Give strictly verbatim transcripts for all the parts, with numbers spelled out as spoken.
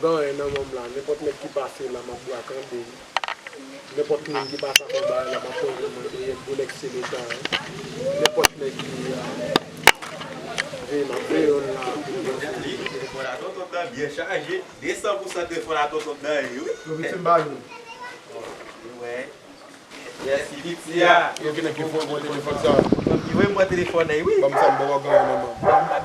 Gen anyen nan men m la, nenpòt nèg ki pase la, m ap bwa kanpe. Nenpòt moun ki pase ak yon bagay la, m ap pran yon men dèyè l, gwo nèg se leta. Nenpòt nèg ki, a, veye, m ap veye yon la. Telefòn a tonton Dan byen chaje. De san pou san telefòn a tonton Dan ye, wi. Yo, pitit m ba nou. Wi. Yes, piti a. Yo, ki nèg ki voye mwen telefòn sa? Ki voye mwen telefòn nan, wi. Ban m sa, m ba w gen nan men.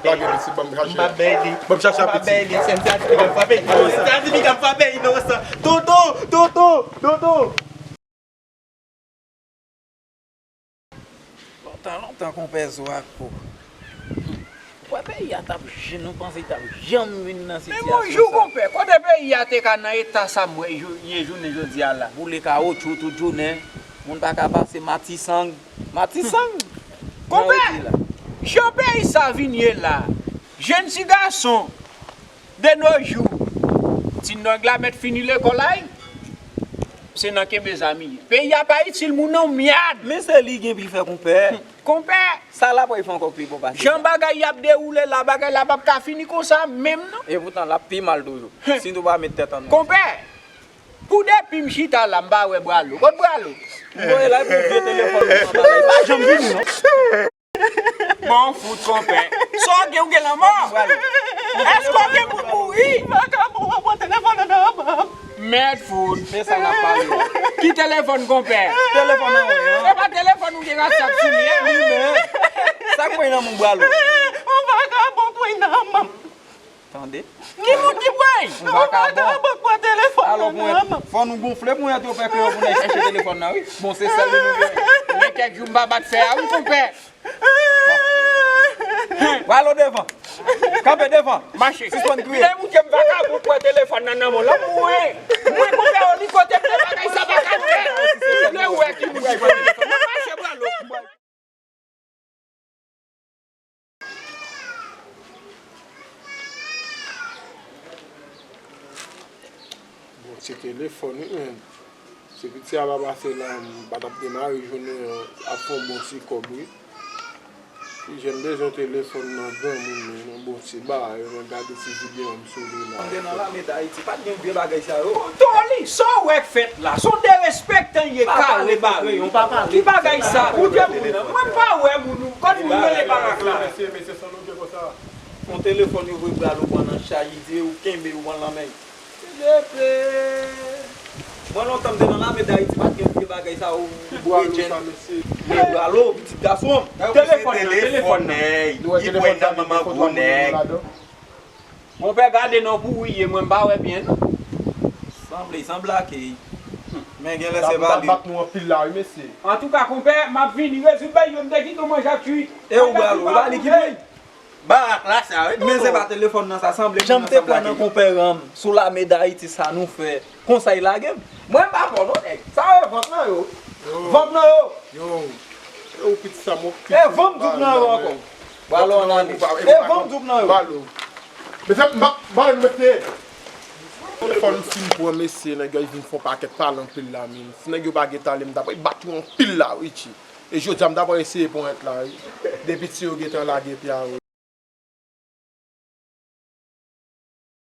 Lage piti, ban m chache. M pa bay li. Ban m chache a piti. M pa bay li. Se m sa ki m frape inosan. Se m sa ki m frape inosan. Tonton, tonton, tonton. Lontan, lontan, konpè Zo ak po. Ou kwè peyi a t ap jan, nou panse li t ap janm vin nan sitiyasyon sa? Men bonjou, konpè. Kote peyi a te ka nan eta sa m wè jou, ye jounen jodi a la? Boule kawotchou tout jounen. Moun pa ka pase Matisang. Matisang! Konpè, jan peyi sa vin ye la, jèn ti gason, de nos jours, ti nèg la mèt fini lekòl la, wi. Se nan kenbe zam li ye. Peyi a pa itil moun non, myad. Men se li gen pou l fè, konpè. Konpè. Sa l ap fè ankò k pi bon pase sa. Jan bagay y ap dewoule la, bagay la p ap ka fini konsa menm non. E poutan, l ap pi mal toujou. Si nou pa met tèt ann. Konpè, pou depi m chita la, m pa wè Bwalo. Kot Bwalo? M voye la pou vye telefòn nan, li pa janm vini non. Bon, fout, konpè. Sa w gen, ou gen lanmò? Èske w gen pou mouri? Vakabon, w ap pran telefòn nan nan men m. Mèd fout. Men sa n ap pale a. Ki telefòn, konpè? Telefòn nan men w. E pa telefòn ou gen WhatsApp sou li a? Li menm. Sa k pran nan men w, Bwalo? Yon vakabon pran nan men m. Tande? Ki moun ki pran? Yon vakabon. Yon vakabon pran telefòn nan nan men m. Alò, fò nou gonfle ponyèt yo, fè ke yo pou n al chèche telefòn nan, wi. Bon, se sèl li nou gen. Gen kèk jou m pa bat fè a, wi, konpè. Bwalo devan. Kanpe devan. Mache. Sispann kriye. Vin moutre m vakabon pran telefòn nan nan men w. L ap mouri. Mwen konpè w, li kote m te bagay sa pa ka fè. Ou vle wè ki moun ki pran telefòn nan. Mache, Bwalo. Bon, se telefòn, wi, men. Se piti a pa pase la, m pa t ap demare jounen an ap fè yon bon ti kòb, wi. Pi jan m bezwen telefòn nan granmoun, men yon bon ti bagay, mwen gade ti videyo m sou li la. M te nan lame Dayiti, pa t gen vye bagay sa yo. Toli, sa w wè k fèt la? Se yon derespektan ye, kare bare. Ki bagay sa? Ou te moun, mwen m pa wè moun, ou, kot moun rele Barak la? Mesye, mesye, san nou gen konsa. Yon telefòn yo voye Bwalo pran nan chay, li di ou kenbe, ou pran nan men. Mwen lontan m te nan lame Dayiti, pa t gen vye bagay sa yo. Bwalo sa, mesye. Men Bwalo, pitit gason. Telefòn nan, telefòn nan. Li pran nan manman gwo nèg. Monpè, gade non pou ou ye, mwen m pa wè byen non. Sanble, sanble ake. Men gen lè se pa li. Bat nou anpil la wi, mesye. Antouka, konpè, m ap vini rezoud bagay yo, m te kite w manje ak kwi. E ou Bwalo, e pa li ki pran. Barak la sa wi. Men se pa telefòn nan sa sanble. Jan m te pran nan konpè Ram sou lame Dayiti sa nou fè. Konsa y lage m. Mwen m pa fò non nèg. Sa yo vant nan yo. Vant nan yo. Yo. Yo piti sa mwen. E vant dout nan yo ankò. Balo nan li. E vant dout nan yo. Balo. Mesye m pa balo mete. Telefòn m fin pran mesye nèg yo vin fè yon pakèt pale anpil la men. Si nèg yo pa gen talè m t ap bat yo anpil la Richie. E jodi a m ta pral eseye ponyèt la wi. De piti yo gentan lage pye a wi.